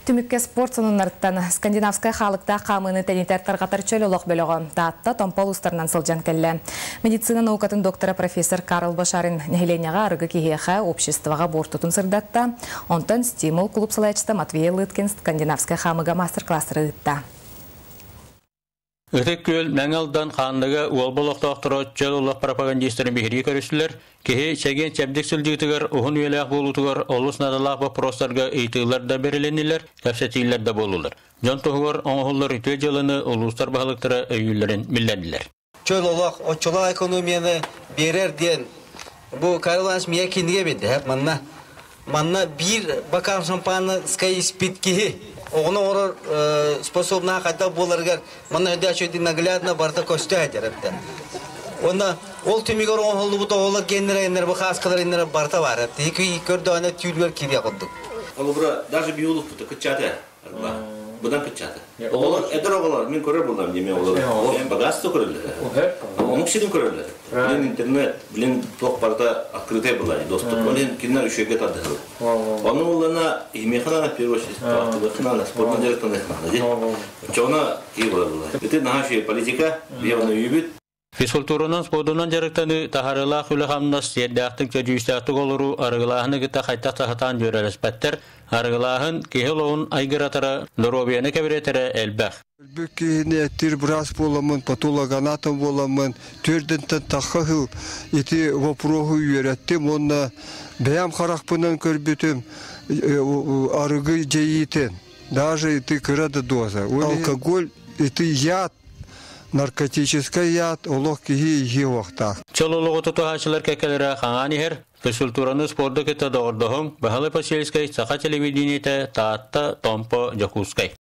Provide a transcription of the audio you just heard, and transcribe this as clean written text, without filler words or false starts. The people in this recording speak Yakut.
Түмүккэ спорт сонуннарыттан скандинавскай хаалыктаах хаамыыны тэнитэр тарҕатар чөл олох бөлөҕө Таатта Томпо улуустарынан сылдьан кэллэ. Медицина наукатын доктора профессор Карл Башарин нэһилиэнньэҕэ арыгы киһиэхэ обществоҕа буортутун сырдатта. Онтон «Стимул» клуб салайааччыта Матвей Лыткин скандинавскай хаамыыга мастер-класстары ыытта. Ытык Күөл Мэҥэ Алдан Хаандыга Уолба олохтоохторо чөл олох пропагандистарын биһирии көрүстүлэр. Киһи чэгиэн-чэбдик сылдьыытыгар, уһун үйэлээх буолуутугар олус наадалаах боппуруостарга ыйытыылар да бэрилиннилэр, кэпсэтиилэр да буоллулар. Дьон туһугар оҥоһуллар үтүө дьыаланы улуустар баһылыктара өйүүллэрин биллэрдилэр. Чөл олох оччолоох экономияны биэрэр диэн бу Карл Иванович миэ кинигэ биэрдэ. Манна манна биир бакаам шампанскай испит киһи оҕону оҥорор способнаах хайдах буоларыгар манна өйдөөччү наглядно барыта көстө сылдьар эбит. Уонна ол түмүгэр оҥоһуллубут оҕолор геннэрэ геннэрэ бу хааскалар иннэрэ барыта баар. Тиһики көрдөҕүнэ түүлүгэр киириэх курдук. Холобура, даже биолог кыччата Быдан кыччата. Оҕолор, эдэр оҕолор, мин көрөр буоллам дии, оҕолор. Богатство көрөллөр. Омук сирин көрөллөр. Билин интернет, билин туох барыта открытый была, доступ. Ол кинилэр үчүгэйгэ тардыһаллар. Ону буллана имиэхэ надо в первую очередь, надо, спортный директор надо, ди. Чона кии була була. Ити наһаа үчүгэй политика, биһи оны үйүбүт. Физкультуранан, спордунан дьарыктаныы, таһаарыылаах үлэ-хамнас, сиэрдээхтик, көдьүүстээхтик олоруу арыгылааһыны кытта хайдах да сатаан дьүөрэлэспэттэр. Арыгылааһын киһи олоҕун айгыратара, доруобуйаны кэбирэтэрэ элбэх. Өлбүт киһини эттиир быраас буоламмын, патологоанатом буоламмын, түөрдэнтэн тахха сыл ити вопроһу үөрэттим уонна бэйэм харахпынан көрбүтүм арыгы дьайыытын, даже ити кыра да доза. Алкоголь ити яд, наркотическай яд олох киһи иһиэ уохтаах. Чөл олоҕу тутуһааччылар кэккэлэрэ хаҥаан иһэр, физкультураны, спорду кытта доҕордоһуҥ, Баһылай Посельскай, Саха телевидениетэ, Таатта, Томпо, Дьокуускай.